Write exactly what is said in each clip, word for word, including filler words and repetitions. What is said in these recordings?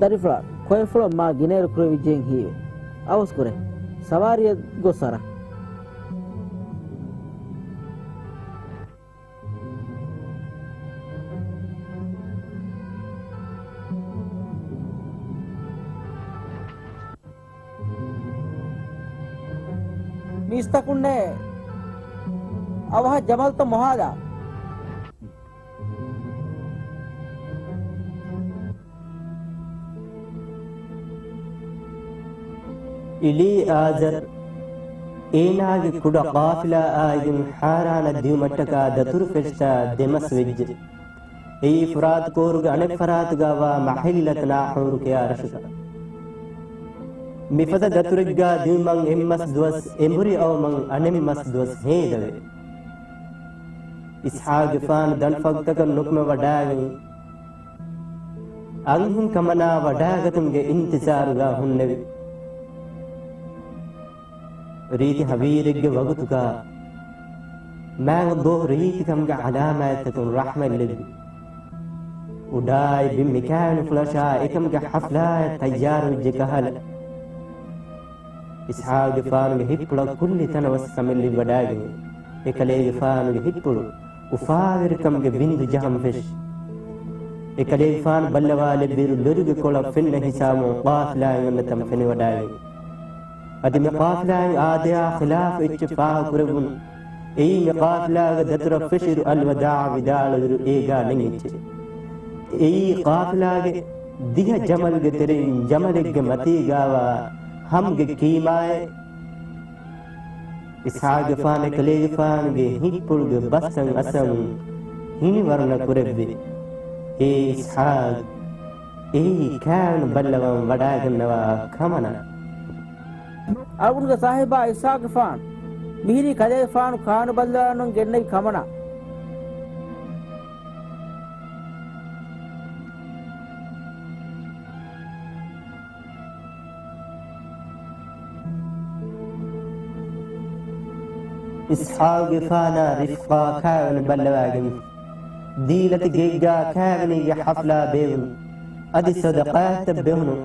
ދަރިފުޅާ، ކޮއެފުޅަށް މާ ގިނައިރު ކުރެވިއްޖެހެން ހީވޭ. އަވަސް ކުރޭ. ސަވާރީއަށް ގޮސް އަރާ. މީސްތަކުންނޭ އަވަހަށް ޖަމަލްތައް މޮހާލާ. އިލީއާޒަރު އޭނާގެ ކުޑަ ޤާފިލާއާއިގެން ހާރާނަށް ދިއުމަށްޓަކާ ދަތުރު ފެށިތާ ދެމަސް ވެއްޖެ. އެއީ ފުރާތު ކޯރުގެ އަނެއް ފަރާތުގާވާ މަހިއްލަތު ނާޙޫރު ކެޔާ ރަށުގަ. މިފަދަ ދަތުރެއްގާ ދިއުމަށް އެއްމަސް ދުވަސް އެނބުރި އައުމަށް އަނެއްމަސް ދުވަސް ހޭދަވޭ. އިސްޙާޤުގެފާނު ދަނޑުފަގުތަކަށް ނުކުމެ ވަޑާގެން، އަންހެން ކަމަނާ ވަޑާގަތުމުގެ އިންތިޒާރުގާ ހުންނެވި. ރީތި ހަވީރެއްގެ ވަގުތުގާ މާތް ﷲ ރީތިކަމުގެ ޢަލާމާތްތަކުން ރަޙްމަތް ލެއްވި. އުޑާއި ބިން މި ކާވެނިފުޅަށާ އެކަމުގެ ޙަފްލާއެއް ތައްޔާރުވެއްޖެ ކަހަލަ، އިސްޙާޤުގެފާނުގެ ހިތްޕުޅަށް ކުއްލި ތަނަވަސް ކަމެއް ލިބިވަޑާގެން، އެކަލޭގެފާނުގެ ހިތްޕުޅު އުފާވެރިކަމުގެ ބިންދު ޖަހަން ފެށި. އެކަލޭގެފާނު ބައްލަވާލެއްވިއިރު ލޮލުގެ ކޮޅަށް ފެންނަ ހިސާބުން ޤާފިލާއިން އޮންނަ ތަން ފެނިވަޑާގެން. އަދި މި ޤާފިލާއިން އާދަޔާ ޚިލާފު އެއްޗެއް ފާހަގަކުރެއްވުނު. އެއީ މި ޤާފިލާގެ ދަތުރަށް ފެށިއިރު އަލްވަދާޢަށް ވިދާޅުވިއިރު އޭގާ ނެން އެއްޗެއް. އެއީ ޤާފިލާގެ ދިހަ ޖަމަލްގެ ތެރެއިން ޖަމަލެއްގެ މަތީގާވާ ހަމްގެ ކީމާއެއް. އިސްޙާޤުގެފާނު އެކަލޭގެފާނުގެ ހިތްޕުޅުގެ ބަސްތައް އަސަން ހިނިވަރުނަ ކުރެއްވި. އޭ އިސްޙާޤު، އެއީ ކާވެނި ބައްލަވަން ވަޑާގަންނަވާ ކަމަނާ. އަޅުގަނޑުގެ ސާހިބާ އިސްޙާޤުގެފާނު، މިހިރީ ކަލޭގެފާނު ކާވެނި ބައްލަވަން ގެންނެވި ކަމަނާ. އިސްޙާޤުގެފާނާ ރިފްޤާ ކާވެނި ބައްލަވާގެން، ދީލަތި ގެއެއްގާ ކާވެނީގެ ޙަފްލާ ބޭއްވުނު. އަދި ޞަދަޤާތްތައް ބެހުނު.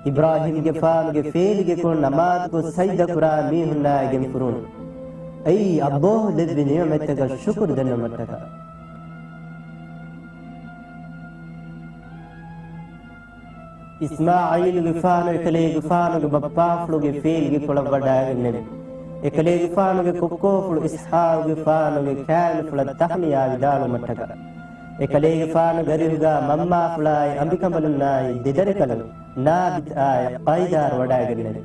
އިބްރާހީމްގެފާނުގެ ފޭލިގެ ކޮޅު ނަމާދުކޮށް ސަޖިދަ ކުރާ މީހުންނާއިގެން ފުރުނު. އެއީ ﷲ ދެއްވި ނިޢުމަތްތަކަށް ޝުކުރު ދަންނަމަށްޓަކާ. އިސްމާޢީލުގެފާނު އެކަލޭގެފާނުގެ ބައްޕާފުޅުގެ ފޭލިގެ ކޮޅަށް ވަޑާގެންނެވި. އެކަލޭގެފާނުގެ ކޮއްކޯފުޅު އިސްޙާޤުގެފާނުގެ ކާވެނިފުޅަށް ތަހުނިޔާ ވިދާޅުވުމަށްޓަކާ. އެކަލޭގެފާނުގެ އަރިހުގާ މަންމާފުޅާއި އަނބިކަނބަލުންނާއި ދެދަރިކަލުން ނާބިތާއި ޤައިދާރު ވަޑާގެންނެވި.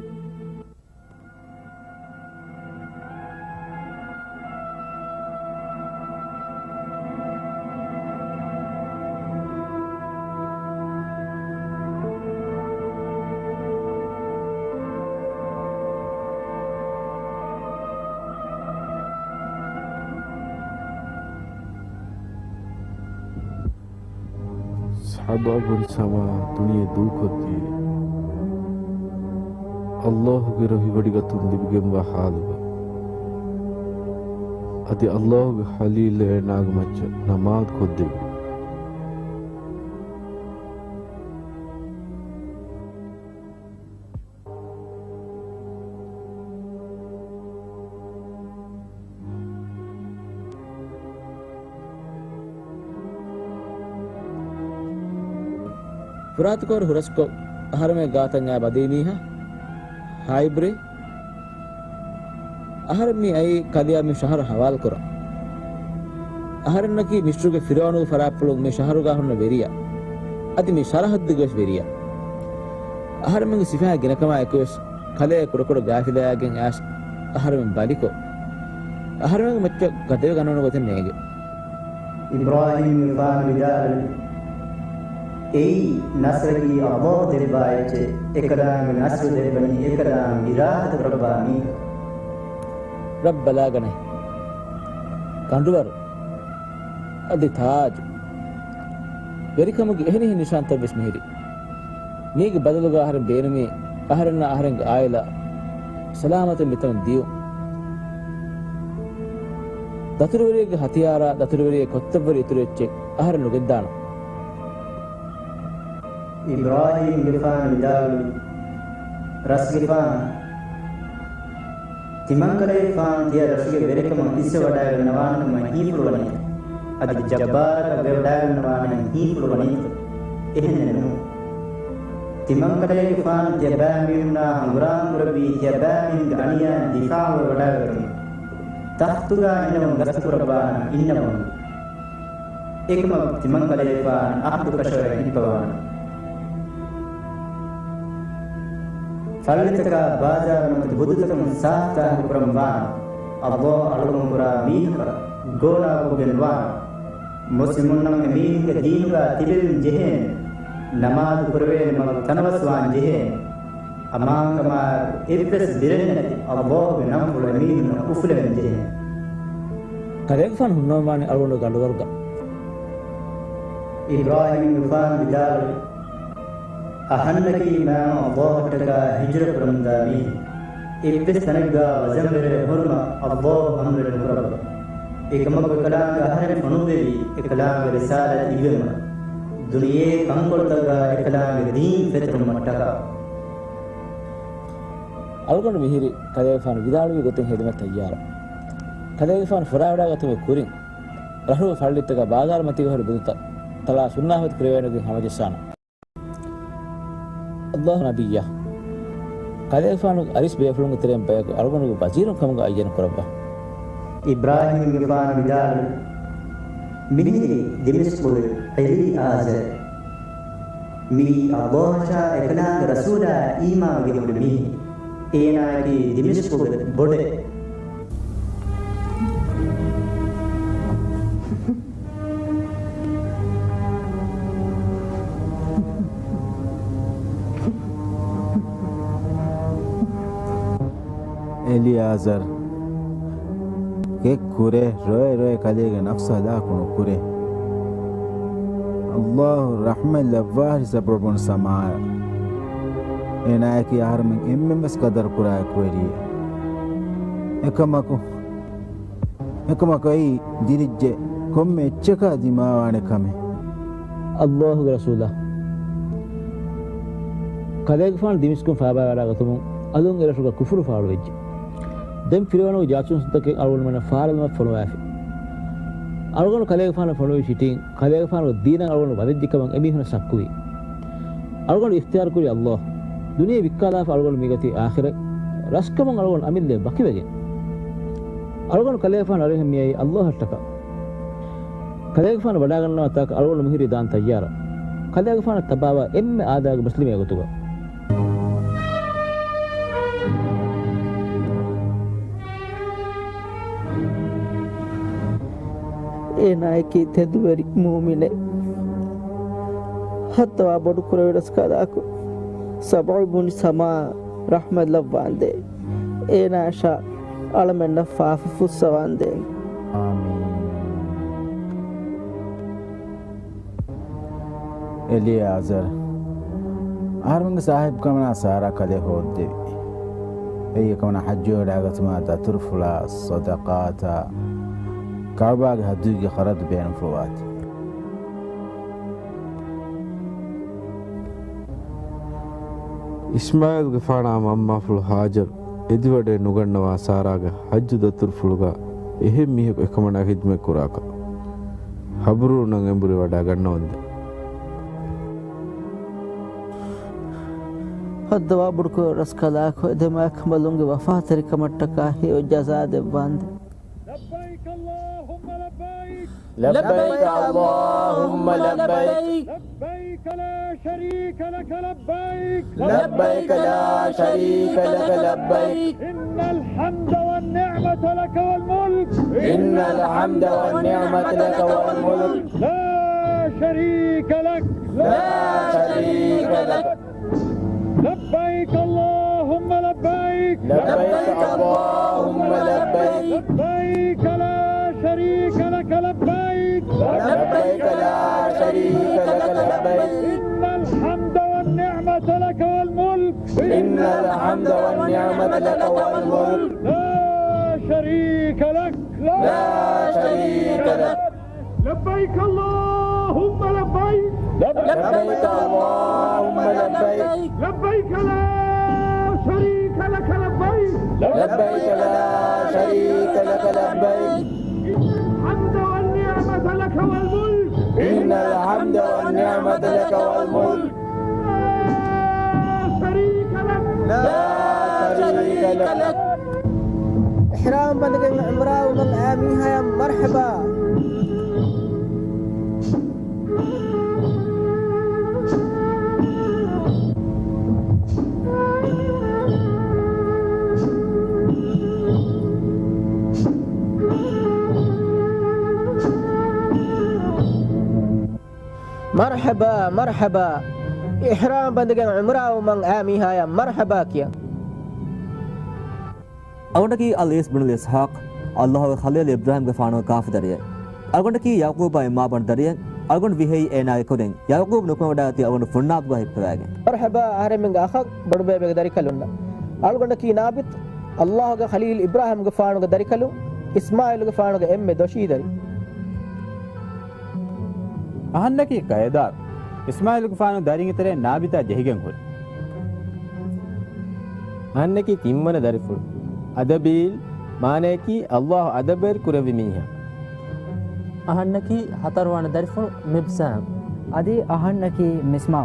ޞަޙާބާގުން ސަމާ ދުނިޔެ ދޫކޮށްދިޔައީ، ﷲ ގެ ރުހިވޮޑިގަތުން ލިބިގެންވާ ޙާލުގަ. އަދި ﷲ ގެ ޚަލީލް އޭނާގެ މައްޗަށް ނަމާދު ކޮށްދެއްވި. ފުރާތު ކޯރު ހުރަސްކޮށް، އަހަރެމެން ގާތަށް އައި ބަދި މީހާ، ހާއިބްރޭ، އަހަރެން މި އައީ ކަލެޔާ މި ޝަހަރު ހަވާލުކުރަން. އަހަރެންނަކީ މިސްރުގެ ފިރުޢައުނުގެ ފަރާތްޕުޅުން މި ޝަހަރުގާ ހުންނަ ވެރިޔާ. އަދި މި ސަރަޙައްދުގެ ވެސް ވެރިޔާ. އަހަރެމެންގެ ސިފައިން ގިނަކަމާ އެކުވެސް ކަލޭ ކުޑަކުޑަ ގާފިލާއެއްގެން އައިސް އަހަރެމެން ބަލިކޮށް، އަހަރެމެންގެ މައްޗަށް ގަދަވެ ގަންނަވަން ގޮތެއް ނޭނގެ. އިބްރާހީމްގެފާނު ވިދާޅުވި، އެއީ ނަޞްރަކީ ﷲ ދެއްވާ އެއްޗެއް، އެކަލާނގެ ނަޞްރު ދެއްވަނީ އެކަލާނގެ އިރާދަ ކުރައްވާ މީހަކަށް. ރައްބަލާގަނެ. ކަނޑުވަރު. އަދި ތާޖު. ވެރިކަމުގެ އެހެނިހެން ނިޝާންތައް ވެސް މިހިރީ. މީގެ ބަދަލުގަ އަހަރެން ބޭނުމީ، އަހަރެންނާ އަހަރެންގެ އާއިލާ ސަލާމަތުން މިތަނުން ދިޔުން. ދަތުރުވެރިއެއްގެ ހަތިޔާރާ ދަތުރުވެރިއެއް ކޮށްތައްވަރި އިތުރު އެއްޗެއް އަހަރެން ނުގެންދާނަން. އިބްރާހީމްގެފާނު ވިދާޅުވި، ރަސްގެފާނު، ތިމަންކަލޭގެފާނު ތިޔަ ރަށުގެ ވެރިކަމަށް އިސްވެވަޑައިގަންނަވާނެކަމަށް ހީފުޅުވަނީތަ؟ އަދި ޖައްބާރަކަށް ވެވަޑައިގަންނަވާނެކަން ހީފުޅުވަނީތަ؟ އެހެނެއް ނޫން. ތިމަންކަލޭގެފާނު ތިޔަބައިމީހުންނާ ހަނގުރާމަ ކުރެއްވީ ތިޔަބައިމީހުންގެ އަނިޔާއިން ދިފާޢުވެވަޑައިގަތުމަށް. ތަޚްތުގާ އިންނަވަން ގަސްތުކުރައްވާނަން އިންނަވަން. އެކަމަކު ތިމަންކަލޭގެފާނު އަހުދު ކަށަވަރެއް ހިއްޕަވާނެ. ފައްޅިތަކާ ބާޒާރު މަތި ބުދުތަކުން ސާފުތާހިރު ކުރަން ވާނެ. ﷲ އަޅުކަން ކުރާ މީހަކަށް ގޯނާކޮށްގެން ވާނެ. މުސްލިމުންނަށް އެމީހުންގެ ދީނުގާ ތިބެވެން ޖެހޭނެ. ނަމާދު ކުރެވޭނެ މަގު ތަނަވަސްވާން ޖެހޭނެ. އަމާންކަމާއެކު އެއްވެސް ބިރެއް ނެތި ﷲ ގެ ނަންފުޅު އެމީހުންނަށް އުފުލެވެން ޖެހޭނެ. ކަލޭގެފާނު ހުންނަވަންވާނީ އަޅުގަނޑު ގަނޑުވަރުގަ. އިބްރާހީމްގެފާނު ވިދާޅުވި، އަހަންނަކީ މާތް ﷲ އަށްޓަކާ ހިޖުރަ ކުރަމުންދާ މީހެއް. އެއްވެސް ތަނެއްގާ ވަޒަންވެރި ހުރުމަށް ﷲ އަމުރެއް ނުކުރައްވާ. އެކަމަކު އެކަލާނގެ އަހަރެން ފޮނުއްވެވީ އެކަލާނގެ ރިސާލަތް އިވުއެމުން، ދުނިޔޭ ކަންކޮޅުތަކުގާ އެކަލާނގެ ދީން ފެތުރުމަށްޓަކާ. އަޅުގަނޑު މިހިރީ ކަލޭގެފާނު ވިދާޅުވި ގޮތެއް ހެދުމަށް ތައްޔާރަށް. ކަލޭގެފާނު ފުރާވަޑައިގަތުމުގެ ކުރިން، ރަށުގެ ފައްޅިތަކާ ބާޒާރު މަތީގަ ހުރި ބުދުތައް ތަޅާ ސުންނާ ހަވަތު ކުރެވޭނެ ގޮތް ހަމަޖައްސާނަން. ﷲ ނަބިއްޔާ، ކަލޭގެފާނުގެ އަރިސް ބޭފުޅުންގެ ތެރެއިން ބަޔަކު އަޅުގަނޑުގެ ވަޒީރުން ކަމުގަ އައްޔަނު ކުރައްވާ. އިބްރާހީމްގެފާނު ވިދާޅުވި، މިހިރީ ދިމިޝްޤުގެ އެލީއާޒަރު. މިއީ ﷲ އަށާ އެކަލާނގެ ރަސޫލާ އީމާންވެގެން ހުރި މީހެއް. އޭނާއަކީ ދިމިޝްޤުގެ ބޮޑެއް. އެލިއާޒަރު ގެ ކުރެ، ރޮއެ ރޮއެ ކަލޭގެ ނަފްސު ހަލާކު ނުކުރޭ. ﷲ ރަޙްމަތް ލައްވާހި ސަބުޢު ބުނު ސަމާއަށް. އޭނާއަކީ އަހަރުމެން އެންމެން ވެސް ޤަދަރު ކުރާ އެކުވެރިއެއް. އެކަމަކު، އެކަމަކު އެއީ ދިރިއްޖެ ކޮންމެ އެއްޗަކާ ދިމާވާނެ ކަމެއް. ﷲ ގެ ރަސޫލާ، ކަލޭގެފާނު ދިމިޝްޤުން ފައިބާވަޑައިގަތުމުން އަލުން އެރަށުގަ ކުފުރު ފާޅުވެއްޖެ. ދެން ފިރުޢައުނުގެ ޖާސޫސުންތަކެއް އަޅުގަނޑުމެންނަށް ފާރަލުމަށް ފޮނުވާފި. އަޅުގަނޑު ކަލޭގެފާނަށް ފޮނުވި ޗިޓީން، ކަލޭގެފާނުގެ ދީނަށް އަޅުގަނޑު ވަދެއްޖެކަމަށް އެމީހުނަށް ޝައްކުވި. އަޅުގަނޑު އިޚްތިޔާރުކުރީ ﷲ. ދުނިޔެ ވިއްކާލާފަ އަޅުގަނޑު މިގަތީ އާޚިރަތް. ރަސްކަމުން އަޅުގަނޑު އަމިއްލައަށް ވަކިވެގެން. އަޅުގަނޑު ކަލޭގެފާނަށް އަރިހަށް މިއައީ ﷲ އަށްޓަކާ. ކަލޭގެފާނު ވަޑާގަންނަވާ ތާކަށް އަޅުގަނޑު މިހިރީ ދާން ތައްޔާރަށް. ކަލޭގެފާނަށް ތަބާވާ އެންމެ އާދައިގެ މުސްލިމެއްގެ ގޮތުގަ. އޭނާއަކީ ތެދުވެރި މޫމިނެއް. ހައްދަވާ ބޮޑުކުރެވި ރަސްކަލާކޮ ސަބުޢު ބުނި ސަމާ ރަޙްމަތް ލައްވާނދޭ. އޭނާއަށާ އަޅަމެންނަށް ފާފަ ފުއްސަވާނދޭ. އާމީން. އެލިއާޒަރު، އަހަރުމެންގެ ސާހިބުކަމަނާ ސާރާ ކަލޭ ހޯއްދެވި. އެއީ އެކަމަނާ ޙައްޖުވެވަޑައިގަތުމާ ދަތުރުފުޅާ، ޞަދަޤާތާ، ކަޢުބާގެ ހައްދުގެ ޚަރަދު ބޭނުންފުޅުވާތީ. އިސްމާޢީލްގެފާނާ މަންމާފުޅު ހާޖަރު އެދިވަޑައެއް ނުގަންނަވާ ސާރާގެ ޙައްޖު ދަތުރުފުޅުގަ އެހެން މީހަކު އެކަމަނާ ޚިދުމަތް ކުރާކަށް. ހަބްރޫނަށް އެނބުރި ވަޑައިގަންނަވަންދެން. ހައްދަވާ ބޮޑުކުރެވި ރަސްކަލާކޮ އެދެމާކަނބަލުންގެ ވަފާތެރިކަމަށްޓަކާ ހެޔޮ ޖަޒާ ދެއްވާނދޭ. لبيك اللهم لبيك. لبيك اللهم لبيك. لبيك لا شريك لك لبيك. لبيك لا شريك لك لبيك. إن الحمد والنعمة لك والملك. إن الحمد والنعمة لك والملك. لا شريك لك. لا شريك لك. لبيك اللهم لبيك. لبيك اللهم لبيك. لبيك لا شريك لك لبيك. لبيك لا شريك لك لبيك. إن الحمد والنعمة لك والملك. إن الحمد والنعمة لك والملك. لا شريك لك. لا شريك لك. لبيك اللهم لبيك. لبيك اللهم لبيك. لبيك لا شريك لك لبيك. لبيك لا شريك لك لبيك. إن الحمد والنعمة لك والملك. إن الحمد والنعمة لك والملك. لا شريك لك. لا شريك لك. އިޙްރާމް ބަނދެގެން ޢުމްރާވުމަށް އާ މީހާޔަށް މަރްޙަބާ. މަރްޙަބާ، މަރްޙަބާ. އިޙްރާމް ބަނދެގެން ޢުމްރާވުމަށް އާ މީހާޔަށް މަރްޙަބާ ކިޔަން. އަޅުގަނޑަކީ އަލްއީސް ބިން އިސްޙާޤް، ﷲ ގެ ޚަލީލް އިބްރާހީމްގެފާނުގެ ކާފަ ދަރިއެއް. އަޅުގަނޑަކީ ޔަޢުޤޫބާ އިމާބަނޑު ދަރިއެއް. އަޅުގަނޑު ވިހައީ އޭނާގެ ކުރިން. ޔަޢުޤޫބް ނުކުމެވަޑައިގަތީ އަޅުގަނޑު ފުންނާބުގަ ހިއްޕަވައިގެން. މަރްޙަބާ އަހަރެމެންގެ އަޚަށް ބޮޑުބޭބެގެ ދަރިކަލުންނަށް. އަޅުގަނޑަކީ ނާބިތު، ﷲ ގެ ޚަލީލް އިބްރާހީމްގެފާނުގެ ދަރިކަލުން، އިސްމާޢީލުގެފާނުގެ އެންމެ ދޮށީ ދަރި. އަހަންނަކީ ޤައިދާރު، އިސްމާޢީލުގެފާނު ދަރިންގެ ތެރެއިން ނާބިތާ ޖެހިގެން ހުރި. އަހަންނަކީ ތިންވަނަ ދަރިފުޅު، އަދަބީލް، މާނަޔަކީ ﷲ އަދަބުވެރި ކުރެއްވި މީހާ. އަހަންނަކީ ހަތަރުވަނަ ދަރިފުޅު، މިބްސާމް. އަދި އަހަންނަކީ މިސްމާ.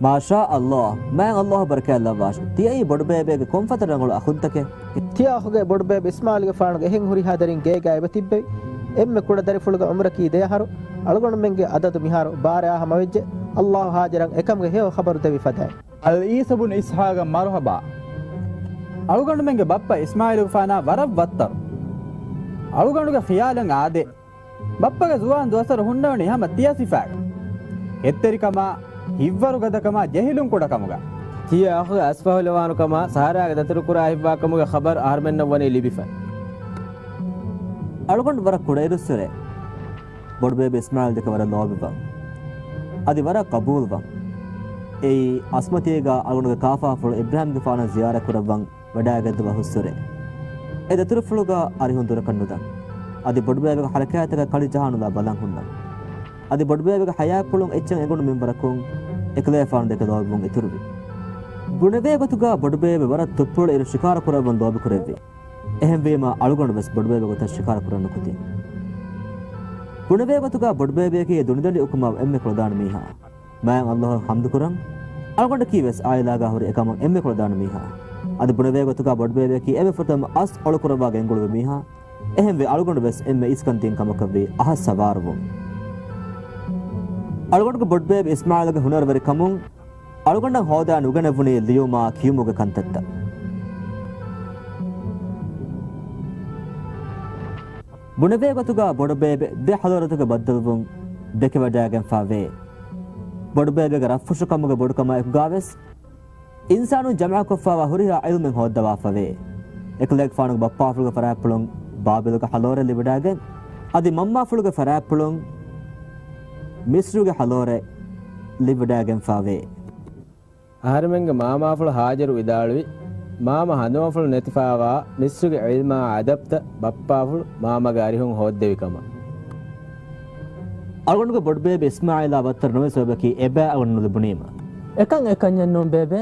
މާޝާ ﷲ، މާތް ﷲ ބަރަކާތްލައްވާށި. ތިޔައީ ބޮޑުބޭބެގެ ކޮންފަދަ ރަނގަޅު އަޚުންތަކެއް؟ ތިޔަ އަޚުގެ ބޮޑުބޭބެ އިސްމާޢީލުގެފާނުގެ އެހެން ހުރިހާ ދަރިން ގޭގަ އެބަ ތިއްބެވި. އެންމެ ކުޑަ ދަރިފުޅުގެ ޢުމުރަކީ ދެ އަހަރު. އަޅުގަނޑުމެންގެ އަދަދު މިހާރު ބާރަ އަހަ މަވެއްޖެ. ﷲ ހާޖަރަށް އެކަމުގެ ހެޔޮ ޚަބަރު ދެއްވި ފަދައިން. އަލްއީސް ބުން އިސްޙާޤަށް މަރުޙަބާ. އަޅުގަނޑުމެންގެ ބައްޕަ އިސްމާޢީލުގެފާނާ ވަރަށް ވައްތަރު. އަޅުގަނޑުގެ ޚިޔާލަށް އާދޭ، ބައްޕަގެ ޒުވާން ދުވަސްވަރު ހުންނެވުނީ ހަމަ ތިޔަ ސިފައިގަ. ކެތްތެރިކަމާ، ހިތްވަރުގަދަކަމާ، ޖެހިލުން ކުޑަކަމުގަ. ތިޔަ އަޚުގެ އަސްފަހުލަވާނުކަމާ، ސަހަރާގެ ދަތުރުކުރާ ހިތްވާކަމުގެ ޚަބަރު އަހަރުމެންނަށް ވަނީ ލިބިފަ. އަޅުގަނޑު ވަރަށް ކުޑައިރުއްސުރެ ބޮޑުބޭބެ އިސްމާޢީލް ދެކެ ވަރަށް ލޯބިވަން. އަދި ވަރަށް ޤަބޫލުވަން. އެއީ އަސްމަތީގަ އަޅުގަނޑުގެ ކާފާފުޅު އިބްރާހީމްގެފާނަށް ޒިޔާރަތް ކުރައްވަން ވަޑައިގަތްދުވަހުއްސުރެ، އެ ދަތުރުފުޅުގަ އަރިހުން ދުރަކަށް ނުދަން. އަދި ބޮޑުބޭބެގެ ޙަރަކާތްތަކަށް ކަޅި ޖަހާނުލާ ބަލަން ހުންނަން. އަދި ބޮޑުބޭބެގެ ޙަޔާތްޕުޅުން އެއްޗެއް އެނގުނު މިންވަރަކުން އެކަލޭފާނު ދެކެ ލޯބިވުން އިތުރުވި. ބުނެވޭ ގޮތުގަ ބޮޑުބޭބެ ވަރަށް ތުއްޕުޅު އިރު ޝިކާރަ ކުރައްވަން ލޯބިކުރެއްވި. އެހެންވީމަ އަޅުގަނޑު ވެސް ބޮޑުބޭބެ ގޮތަށް ޝިކާރަ ކުރަން ނުކުތީ. ބުނެވޭ ގޮތުގަ ބޮޑުބޭބެއަކީ ދުނިދަނޑި އުކުމަށް އެންމެ ކުޅަދާނަ މީހާ. މާތް ﷲ އަށް ޙަމްދުކުރަން. އަޅުގަނޑަކީ ވެސް އާއިލާގަ ހުރި އެކަމަށް އެންމެ ކުޅަދާނަ މީހާ. އަދި ބުނެވޭ ގޮތުގަ ބޮޑުބޭބެއަކީ އެންމެ ފުރަތަމަ އަސް އޮޅުކުރައްވާ ގެންގުޅުއްވި މީހާ. އެހެންވެ އަޅުގަނޑު ވެސް އެންމެ އިސްކަން ދިން ކަމަކަށްވީ އަހަށް ސަވާރުވުން. އަޅުގަނޑުގެ ބޮޑުބޭބެ އިސްމާޢީލްގެ ހުނަރުވެރިކަމުން އަޅުގަނޑަށް ހޯދާ ނުގަނެވުނީ ލިޔުމާ ކިޔުމުގެ ކަންތައްތައް. ބުނެވޭ ގޮތުގަ ބޮޑުބޭބެ ދެ ޙަޟަރަތުގެ ބައްދަލުވުން ދެކެވަޑައިގެންފާވޭ. ބޮޑުބޭބެގެ ރަށްފުށުކަމުގެ ބޮޑުކަމާ އެކުގަވެސް، އިންސާނުން ޖަމަޢަކޮށްފާވާ ހުރިހާ ޢިލްމެއް ހޯއްދަވާފަވޭ. އެކަލޭގެފާނުގެ ބައްޕާފުޅުގެ ފަރާތްޕުޅުން ބާބިލުގެ ޙަޟާރަތް ލިބިވަޑައިގެން، އަދި މަންމާފުޅުގެ ފަރާތްޕުޅުން މިޞްރުގެ ޙަޟާރަތް ލިބިވަޑައިގެންފާވޭ. އަހަރެމެންގެ މާމާފުޅު ހާޖަރު ވިދާޅުވި، މާމަ ހަނދުމަފުޅު ނެތިފާވާ މިޞްރުގެ ޢިލްމާ އަދަބްތައް ބައްޕާފުޅު މާމަގެ އަރިހުން ހޯއްދެވި ކަމަށް. އަޅުގަނޑުގެ ބޮޑުބޭބެ އިސްމާޢީލާ ބައްތަރު ނުވެސް އެބަކީ އެބައި އަޅުގަނޑު ނުލިބުނީމަ. އެކަން އެކަންޏެއް ނޫން ބޭބެ.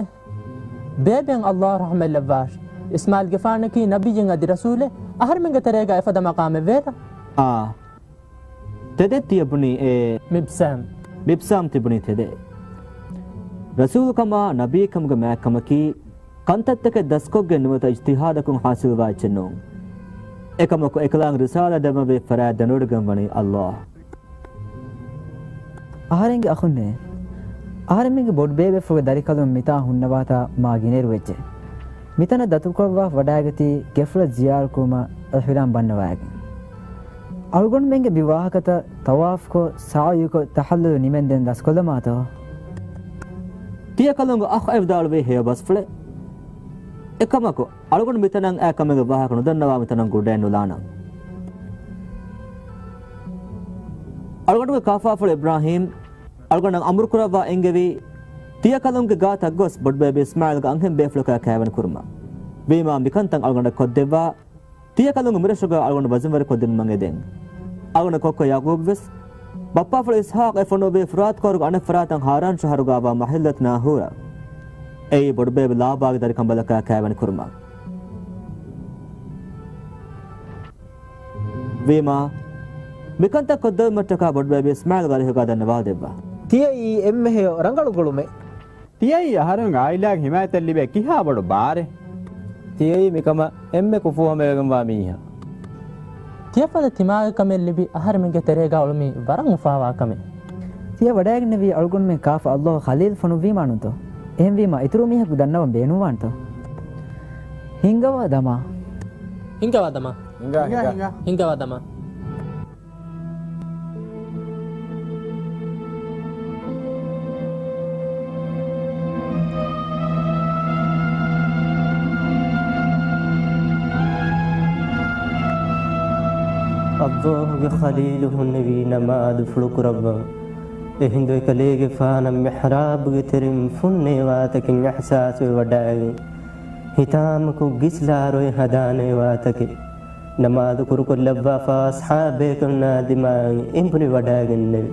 ބޭބެއަށް ﷲ ރަޙްމަތްލައްވާށި. އިސްމާޢީލްގެފާނަކީ ނަބިއްޔެއް އަދި ރަސޫލެއް. އަހަރެމެންގެ ތެރޭގަ އެފަދަ މަޤާމެއް ވޭތަ؟ އާ. ތެދެއް ތިޔަ ބުނީ އެ މިބްސާމް. މިބްސާމް ތިބުނީ ތެދެއް. ރަސޫލުކަމާ ނަބީކަމުގެ މާތްކަމަކީ ކަންތައްތަކެއް ދަސްކޮށްގެން ނުވަތަ އިޖްތިހާދަކުން ޙާޞިލްވާ އެއްޗެއް ނޫން. އެކަމަކު އެކަލާނގެ ރިސާލާ ދެމަވި ފަރާތް ދެނެވޮޑިގެން ވަނީ ﷲ. އަހަރެންގެ އަޚުންނޭ. އަހަރެމެންގެ ބޮޑުބޭބެފުޅުގެ ދަރިކަލުން މިތާ ހުންނަވާތާ މާ ގިނައިރުވެއްޖެ. މިތަނަށް ދަތުރުކުރައްވާފަ ވަޑައިގަތީ ގެފުޅަށް ޒިޔާރަތްކުރުމަށް އިޙްރާމް ބަންނަވައިގެން. އަޅުގަނޑުމެންގެ މި ވާހަކަތައް ޠަވާފްކޮށް، ސަޢުޔުކޮށް، ތަޙައްލުލު ނިމެންދެން ދަސްކޮށްލަމާތޯ؟ ތިޔަކަލުންގެ އަޚް އެ ވިދާޅުވީ ހެޔޮ ބަސްފުޅެއް. އެކަމަކު، އަޅުގަނޑު މިތަނަށް އައި ކަމެއްގެ ވާހަކަ ނުދަންނަވާ މިތަނަށް ގުޑައެއް ނުލާނަން. އަޅުގަނޑުގެ ކާފާފުޅު އިބްރާހީމް އަޅުގަނޑަށް އަމުރުކުރައްވާ އެންގެވީ، ތިޔަކަލުންގެ ގާތަށް ގޮސް ބޮޑުބޭބެ އިސްމާޢީލްގެ އަންހެން ބޭފުޅަކާ ކައިވެނި ކުރުމަށް. ވީމާ މިކަންތައް އަޅުގަނޑަށް ކޮށްދެއްވާ، ތިޔަކަލުންގެ މިރަށުގަ އަޅުގަނޑު ވަޒަންވެރިކޮށްދިނުމަށް އެދެން. އަޅުގަނޑު ކޮއްކޮ ޔަޢުޤޫބް ވެސް ބައްޕާފުޅު އިސްޙާޤު އެ ފޮނުއްވީ ފުރާތު ކޯރުގެ އަނެއް ފަރާތަށް ހާރާން ޝަހަރުގާވާ މަހިއްލަތު ނާހޫރަށް. އެއީ ބޮޑުބޭބެ ލާބާގެ ދަރިކަނބަލަކާ ކައިވެނި ކުރުމަށް. ވީމާ، މިކަންތައް ކޮށްދެވުމަށްޓަކާ ބޮޑުބޭބެ އިސްމާޢީލް ގަރީހުގާ ދަންނަވާލަދެއްވާ. ތިޔައީ އެންމެހެޔޮ ރަނގަޅު ގުޅުމެއް. ތިޔައީ އަހަރެމެންގެ އާއިލާގެ ހިމާޔަތަށް ލިބޭ ކިހާ ބޮޑު ބާރެއް؟ ތިޔައީ މިކަމަށް އެންމެ ކުފޫ ހަމަވެގެންވާ މީހާ. ތިޔަފަދަ ތިމާގެ ކަމެއް ލިބި އަހަރެމެންގެ ތެރޭގާ އުޅުމީ ވަރަށް އުފާވާ ކަމެއް. ތިޔަ ވަޑައިގެންނެވީ އަޅުގަނޑުމެން ކާފަ ﷲ ޚަލީލް ފޮނުއްވީމާނުތޯ؟ އެހެންވީމާ އިތުރު މީހަކު ދަންނަވަން ބޭނުންވާނެތޯ؟ ހިންގަވާ ދަމާ. ހިންގަވާ ދަމާ. ހިނގާ، ހިނގާ. ހިނގާ. ހިނގަވާ ދަމާ. ﷲ ގެ ޚަލީލު ހުންނެވީ ނަމާދުފުޅު ކުރައްވަން. އެހިނދު އެކަލޭގެފާނަށް މިޙްރާބުގެ ތެރެއިން ފުންނޭވާތަކެއް އިޙްސާސްވެވަޑައިގެން، ހިތާމަކޮށް ގިސްލާރޮއެ ހަދާނޭވާތަކެއް ނަމާދު ކުރުކޮށްލައްވާފާ އަޞްޙާބޭކަލުންނާ ދިމާއިން އެނބުރި ވަޑައިގެންނެވި.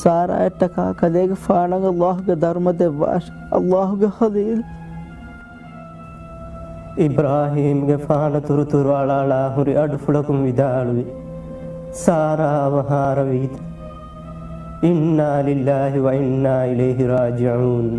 ސާރާއަށްޓަކާ ކަލޭގެފާނަށް ﷲ ގެ ދަރުމަ ދެއްވާށި، ﷲ ގެ ޚަލީލް. އިބްރާހީމްގެފާނު ތުރުތުރު އަޅާއަޅާ ހުރި އަޑުފުޅަކުން ވިދާޅުވި، ސާރާ އަވަހާރަވީތަ؟ އިންނާ ލިއްލާހި ވަ އިންނާ އިލައިހި ރާޖިޢޫން.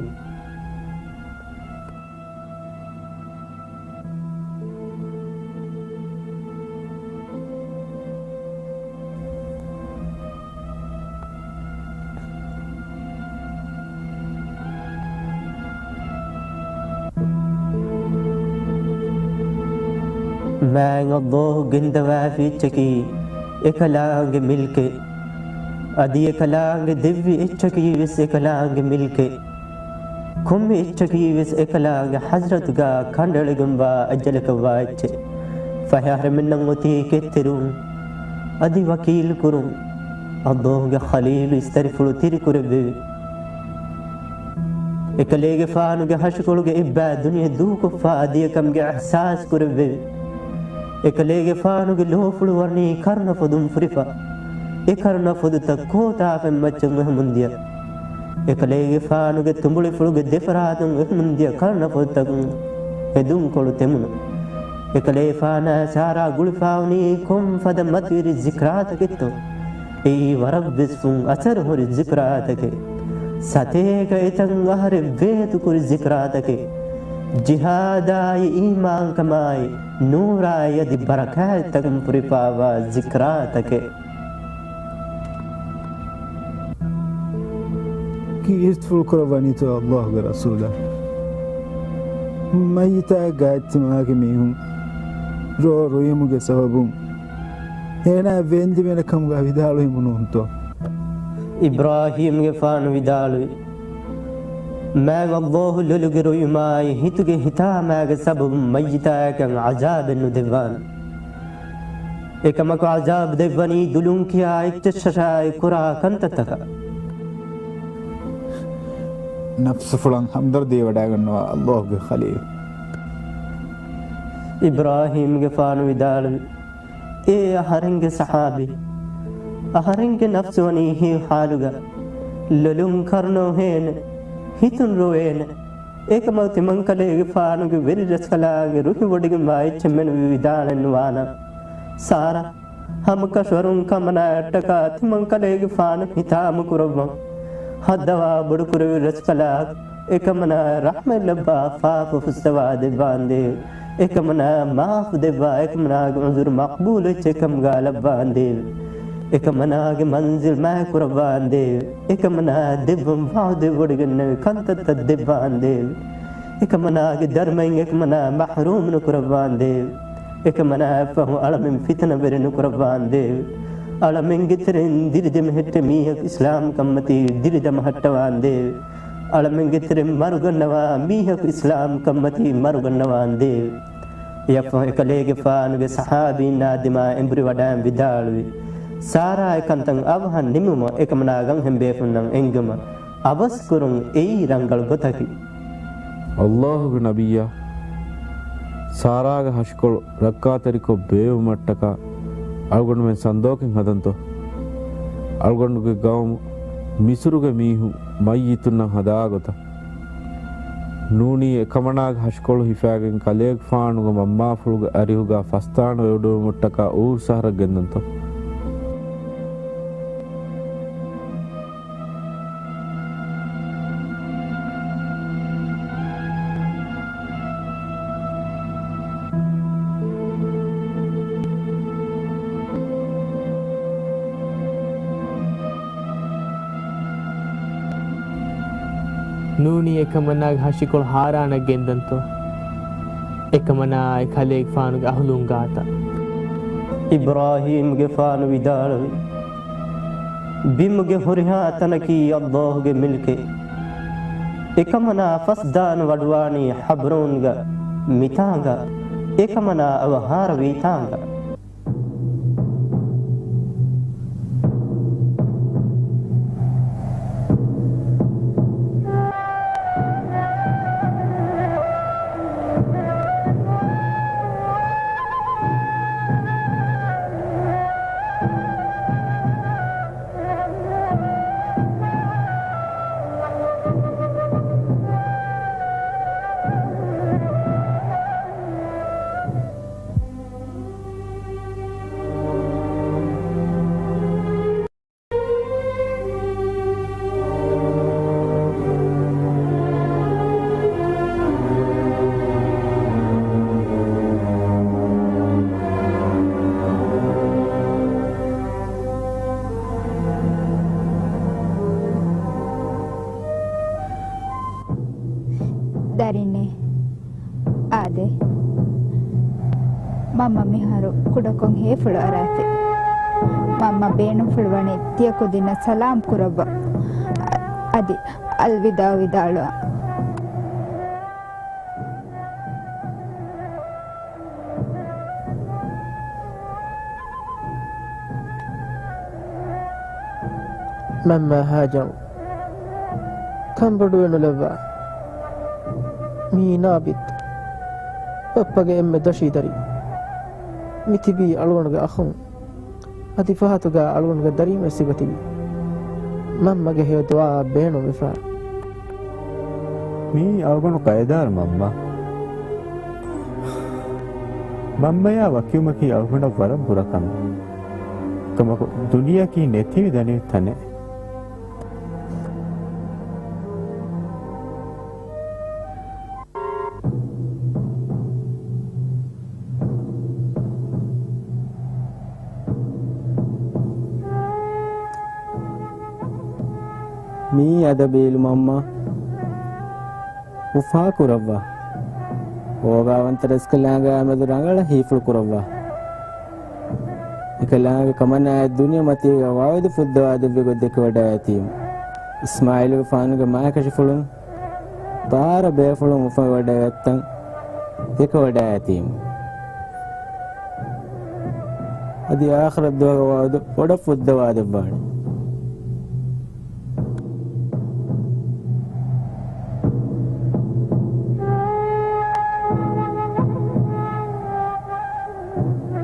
މާތް ﷲ ގެންދަވާފި އެއްޗަކީ އެކަލާނގެ މިލްކެއް. އަދި އެކަލާނގެ ދެއްވި އެއްޗަކީ ވެސް އެކަލާނގެ މިލްކެއް. ކޮންމެ އެއްޗަކީ ވެސް އެކަލާނގެ ޙަޟްރަތުގާ ކަނޑައެޅިގެންވާ އަޖަލަކަށްވާ އެއްޗެއް. ފަހެ އަހަރެމެންނަށް އޮތީ ކެތްތެރިވުން އަދި ވަކީލުކުރުން. ﷲ ގެ ޚަލީލު އިސްތަށިފުޅު ތިރިކުރެއްވެވި. އެކަލޭގެފާނުގެ ހަށިކޮޅުގެ އެއްބައި ދުނިޔެ ދޫކޮށްފަ އަދި އެކަމުގެ އިޙްސާސް ކުރެއްވެވި. އެކަލޭގެފާނުގެ ލޯފުޅު ވަނީ ކަރުނަފޮދުން ފުރިފަ. އެ ކަރުނަފޮދުތައް ކޯތާފަތް މައްޗަށް އެހެމުންދިޔަ. އެކަލޭގެފާނުގެ ތުނބުޅިފުޅުގެ ދެފަރާތުން އެހެމުންދިޔަ ކަރުނަފޮދުތަކުން ހެދުންކޮޅު ތެމުނު. އެކަލޭފާނާ ސާރާ ގުޅިފާވަނީ ކޮންފަދަ މަތިވެރި ޒިކްރާތަކެއްތޯ؟ އެއީ ވަރަށްވެސް ފުން އަސަރުހުރި ޒިކްރާތަކެއް. ސަތޭކަ އެތައް އަހަރެއް ވޭތުކުރި ޒިކްރާތަކެއް. ޖިހާދާއި އީމާންކަމާއި ނޫރާއި އަދި ބަރަކާތްތަކުން ފުރިފާވާ ޒިކްރާތަކެއް. ކީއްތޯ ފުޅުކުރައްވަނީތޯ ﷲ ގެ ރަސޫލާ؟ މައްޔިތާ ގާތްތިމާގެ މީހުން ރޯ ރުއިމުގެ ސަބަބުން އޭނާ ވޭންދިވެނެ ކަމުގަ ވިދާޅުވީމު ނޫންތޯ؟ އިބްރާހީމްގެފާނު ވިދާޅުވި، މާތް ﷲ ލޮލުގެ ރުއިމާއި ހިތުގެ ހިތާމާގެ ސަބަބުން މައްޔިތާއަކަށް ޢަޒާބެއް ނުދެއްވާނެ. އެކަމަކު ޢަޒާބު ދެއްވަނީ ދުލުން ކިޔާ އެއްޗަށްޓަކާއި ކުރާ ކަންތައްތަކަށް. ނަފްސުފުޅަށް ހަމްދަރްދީ ވަޑައިގަންނަވާ ﷲ ގެ ޚަލީލް. އިބްރާހީމްގެފާނު ވިދާޅުވި، އޭ އަހަރެންގެ ޞަޙާބީ! އަހަރެންގެ ނަފްސު ވަނީ ހެޔޮ ޙާލުގަ، ލޮލުން ކަރުނަ އޮހޭނެ، ހިތުން ރޮވޭނެ. އެކަމަކު ތިމަންކަލޭގެފާނުގެ ވެރިރަސްކަލާނގެ ރުހިވޮޑިގެންވާ އެއްޗެއް މެނުވީ ވިދާޅެއް ނުވާނަން. ސާރާ، ހަމަކަށަވަރުން އެކަމަނާއަށްޓަކާ ތިމަންކަލޭގެފާނު ހިތާމަކުރައްވަން. ހައްދަވާ ބޮޑުކުރެއްވި ރަސްކަލާކޮ، އެކަމަނާއަށް ރަޙްމަތް ލައްވާ ފާފަ ފުއްސަވާ ދެއްވާނދޭވެ. އެކަމަނާއަށް މާފު ދެއްވާ، އެކަމަނާގެ ޢުޛުރު މަޤްބޫލު އެއްޗެއް އެކަމުގާ ލައްވާނދޭވެ. އެކަމަނާގެ މަންޒިލް މާތްކުރައްވާނދޭވެ. އެކަމަނާއަށް ދެއްވަން ވަޢުދުވެވޮޑިގެންނެވި ކަންތައްތައް ދެއްވާނދޭވެ. އެކަމަނާގެ ދަރުމައިން އެކަމަނާ މަޙްރޫމް ނުކުރައްވާނދޭވެ. އެކަމަނާއަށްފަހު އަޅަމެން ފިތުނަވެރި ނުކުރައްވާނދޭވެ. އަޅަމެންގެ ތެރެއިން ދިރި ދެމެހެއްޓޭ މީހަކު އިސްލާމްކަންމަތީ ދިރި ދަމަހައްޓަވާނދޭވެ. އަޅަމެންގެ ތެރެއިން މަރުގަންނަވާ މީހަކު އިސްލާމްކަންމަތީ މަރުގަންނަވާނދޭވެ. އެއަށްފަހު އެކަލޭގެފާނުގެ ޞަޙާބީންނާ ދިމާ އެނބުރި ވަޑައިން ވިދާޅުވި، ސާރާ އެކަންތައް އަވަހަށް ނިމުމަށް އެކަމަނާ އަންހެންބޭފުންނަށް އެންގުމަށް އަވަސްކުރުން އެއީ ރަނގަޅު ގޮތަކީ. ﷲ ގެ ނަބިއްޔާ، ސާރާގެ ހަށިކޮޅު ރައްކާތެރިކޮށް ބޭއްވުމަށްޓަކާ އަޅުގަނޑުމެން ސަންދޯކެއް ހަދަންތޯ؟ އަޅުގަނޑުގެ ގައުމު މިސުރުގެ މީހުން މައްޔިތުންނަށް ހަދާ ގޮތަށް. ނޫނީ އެކަމަނާގެ ހަށިކޮޅު ހިފާގެން ކަލޭގެފާނުގެ މަންމާފުޅުގެ އަރިހުގާ ފަސްދާނަ ވެވަޑައިގެންނެވުމަށްޓަކާ އޫރު ޝަހަރަށް ގެންދަންތޯ؟ ނޫނީ އެކަމަނާގެ ހަށިކޮޅު ހާރާނަށް ގެންދަންތޯ؟ އެކަމަނާއާއި ކަލޭގެފާނުގެ އަހުލުން ގާތަށް. އިބްރާހީމްގެފާނު ވިދާޅުވި، ބިމުގެ ހުރިހާ ތަނަކީ ﷲ ގެ މިލްކެއް. އެކަމަނާ ފަސްދާނަ ވަޑުވާނީ ޙަބްރޫންގަ މިތާނގަ، އެކަމަނާ އަވަހާރަވީ ތާނގަ. ދަރިންނޭ. އާދެ. މަންމަ މިހާރު ކުޑަކޮށް ހޭފުޅު އަރާތި. މަންމަ ބޭނުންފުޅުވަނީ ތިޔަ ކުދިންނަށް ސަލާމް ކުރައްވަ. އަދި އަލްވިދާޢު ވިދާޅުވާ. މަންމަ ހާޖަރު، ކަންބޮޑުވެ ނުލައްވާ. މީ ނާބިތް، ބައްޕަގެ އެންމެ ދޮށީ ދަރި. މި ތިބީ އަޅުގަނޑުގެ އަޚުން. އަދި ފަހަތުގަ އަޅުގަނޑުގެ ދަރީން ވެސް ތިބަ ތިބި. މަންމަގެ ހެޔޮ ދުޢާއަށް ބޭނުންވެފަ. މީ އަޅުގަނޑު ގައިދާރު މަންމަ. މަންމަޔާ ވަކިވުމަކީ އަޅުގަނޑަށް ވަރަށް ބުރަ ކަމެއް. ކަމަކު، ދުނިޔެއަކީ ނެތިވި ދަނިވި ތަނެއް. މީ އަދަބީލު މަންމަ. އުފާ ކުރައްވާ. އޯގާވަންތަ ރަސްކަލާނގެ މެދު ރަނގަޅަށް ހީފުޅު ކުރައްވާ. އެކަލާނގެ ކަމަނާއަށް ދުނިޔެމަތީގަ ވަޢުދު ފުއްދަވާ ދެއްވި ގޮތް ދެކެވަޑައިގަތީމު. އިސްމާޢީލުގެފާނުގެ މާތްކަށިފުޅުން ތާރަ ބޭފުޅުން އުފައިވަޑައިގަތްތަން ދެކެވަޑައިގަތީމު. އަދި އާޚިރަތް ދުވަހުގެ ވަޢުދު ބޮޑަށް ފުއްދަވާ ދެއްވާނެ.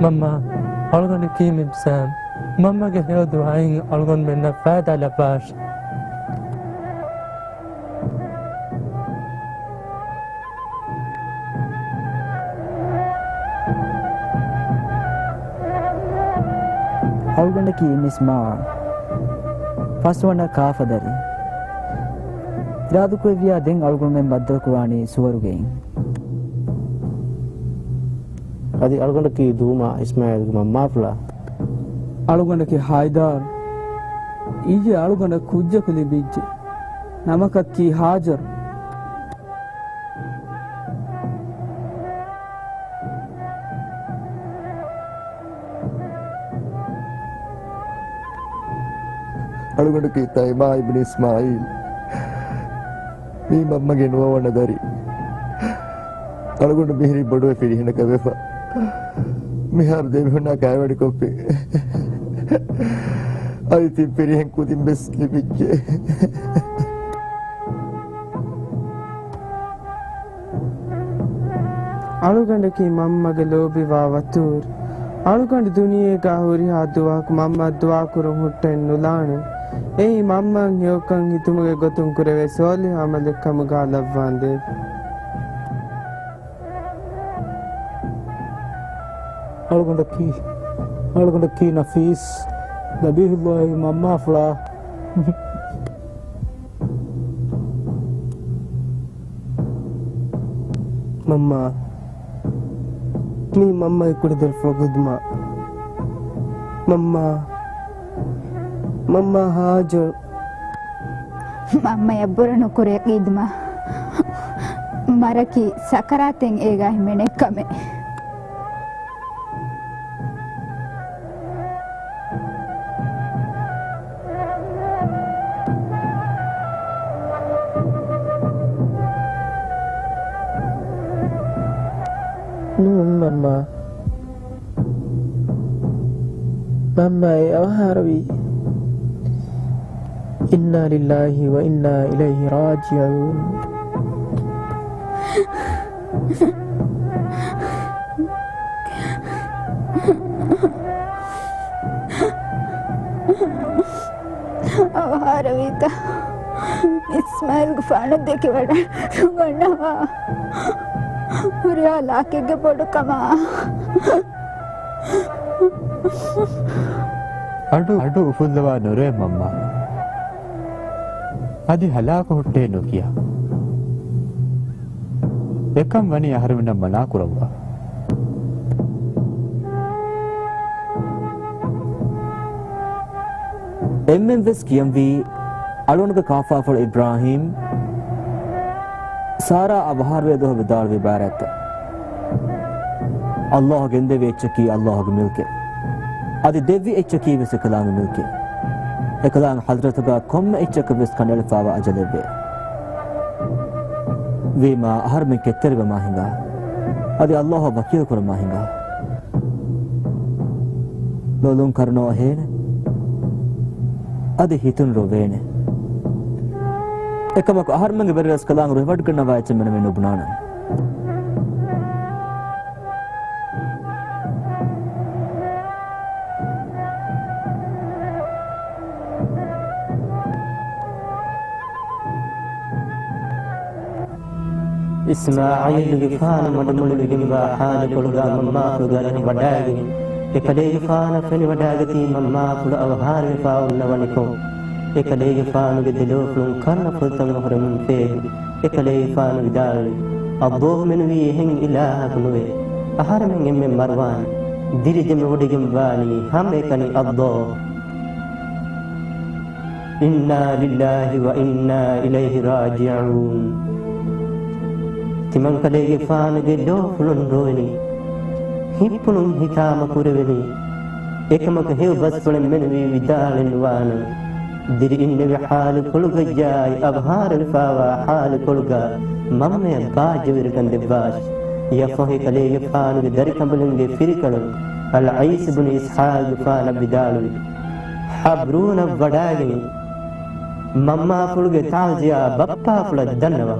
މަންމާ، އަޅުގަނޑަކީ މިބްސާމް. މަންމަގެ ހެޔޮ ދުޢާއިން އަޅުގަނޑުމެންނަށް ފައިދާ ލައްވާށި. އަޅުގަނޑަކީ މިސް މާ، ފަސްވަނަ ކާފަ ދަރި. އިރާދަކުރެއްވިޔާ ދެން އަޅުގަނޑުމެން ބައްދަލުކުރާނީ ސުވަރުގެއިން. އަދި އަޅުގަނޑަކީ ދޫމާ އިސްމާޢީލްގެ މަންމާފުޅާ. އަޅުގަނޑަކީ ހައިދާރު. އިއްޔެ އަޅުގަނޑަށް ކުއްޖަކު ލިބިއްޖެ. ނަމަކަށް ކީ ހާޖަރު. އަޅުގަނޑަކީ ތައިމާ އިބްނި އިސްމާޢީލް. މީ މަންމަގެ ނުވަވަނަ ދަރި. އަޅުގަނޑު މިހިރީ ބޮޑުވެ ފިރިހެނަކަށް ވެފަ. މިހާރު ދެމީހުންނާ ކާވެނިކޮށްފި. އަދި ތިން ފިރިހެން ކުދިން ވެސް ލިބިއްޖެ. އަޅުގަނޑަކީ މަންމަގެ ލޯބިވާ ވަތޫރު. އަޅުގަނޑު ދުނިޔޭގަ ހުރިހާ ދުވަހަކު މަންމަ ދުޢާ ކުރުން ހުއްޓައެއް ނުލާނެ. އެއީ މަންމައަށް ހެޔޮކަން ހިތުމުގެ ގޮތުން ކުރެވޭ ސޯލިހު ޢަމަލެއް ކަމުގަ ލައްވާނދޭ. އަޅުގަނޑަކީ، އަޅުގަނޑަކީ ނަފީސް ޛަބީޙުﷲ މަންމާފުޅާ. މަންމާ، މީ މަންމަގެ ކުޑަދޮރުފުޅު ގުދުމާ. މަންމާ، މަންމާ ހާޖަރު. މަންމަޔަށް ބުރަ ނުކުރޭ ގިދުމާ. މަރަކީ ސަކަރާތެއް އޭގަ ހިމެނޭ ކަމެއް. ނޫން މަންމާ. މަންމަ އެ އަވަހާރަވީ. އިންނާ ލިއްލާހި ވަ އިންނާ އިލައިހި ރާޖިޢޫން. އަވަހާރަވީތަ؟ އިސްމާޢީލްގެފާނު ދެކިވަޑައިގަންނަވާ ހުރިހާ ހަލާކެއްގެ ބޮޑުކަމާ. އަޑު، އަޑު އުފުއްލަވާ ނުރޭ މަންމާ. އަދި ހަލާކު ހުއްޓޭ ނުކިޔާ. އެކަން ވަނީ އަހަރެމެންނަށް މަނާ ކުރައްވާ. އެންމެން ވެސް ކިޔަންވީ، އަޅުގަނޑުގެ ކާފާފުޅު އިބްރާހީމް، ސާރާ އަވަހާރަވޭ ދުވަހު ވިދާޅުވި އިބާރާތްތައް. ﷲ ގެންދެވި އެއްޗަކީ ﷲ ގެ މިލްކެއް. އަދި ދެއްވި އެއްޗަކީ ވެސް އެކަލާނގެ މިލްކެއް. އެކަލާނގެ ޙަޟްރަތުގަ ކޮންމެ އެއްޗަކަށް ވެސް ކަނޑައެޅިފައިވާ އަޖަލެއްވޭ. ވީމާ، އަހަރުމެން ކެތްތެރިވަމާ ހިނގާ. އަދި ﷲ އަށް ވަކީލު ކުރަމާ ހިނގާ. ލޮލުން ކަރުނަ އޮހޭނެ. އަދި ހިތުން ރޮވޭނެ. އެކަމަކު، އަހަރުމެންގެ ވެރިރަސްކަލާނގެ ރުހިވަޑައިގަންނަވާ އެއްޗެއް މެނަމެން ނުބުނާނަން. އިސްމާޢީލުގެފާނު މަޑުމޮޅިވެގެންވާ ޙާލުކޮޅުގަ މަންމާފުޅުގެ އަރިހަށް ވަޑައިގެން، އެކަލޭގެފާނަށް ފެނިވަޑައިގަތީ މަންމާފުޅު އަވަހާރަވެފަ އޮންނަވަނިކޮށް، އެކަލޭގެފާނުގެ ދެލޯފުޅުން ކަރުނަފުޅުތައް އަހަރެމެން ފޭހި. އެކަލޭގެފާނު ވިދާޅުވި، ﷲ މެނުވީ އެހެން އިލާހަކު ނުވޭ. އަހަރެމެން އެންމެން މަރުވާނެ. ދިރި ދެމިވޮޑިގެން ވާނީ ހަމައެކަނި ﷲ. އިންނާ ލިއްލާހި ވަ އިންނާ އިލައިހި ރާޖިޢޫން. ތިމަންކަލޭގެފާނުގެ ލޯފުޅުން ރޮވެނީ. ހިތްޕުޅުން ހިތާމަ ކުރެވެނީ. އެކަމަކު ހެޔޮ ބަސްފުޅެއް މެނުވީ ވިދާޅެއް ނުވާނަން. ދިރިއިންނެވި ޙާލުކޮޅުގައްޔާއި އަވަހާރަވެފައިވާ ޙާލުކޮޅުގަ މަންމަޔަށް ބާއްޖަވެރިކަން ދެއްވާށި. ޔަފްރަޙު އެކަލޭގެފާނުގެ ދަރިކަނބަލުންގެ ފިރިކަލުން އަލްޤައިސް ބުނު އިސްޙާޤުގެފާނަށް ވިދާޅުވި، ޙަބްރޫނަށް ވަޑައިގެން މަންމާފުޅުގެ ތާޒިޔާ ބައްޕާފުޅަށް ދަންނަވާ.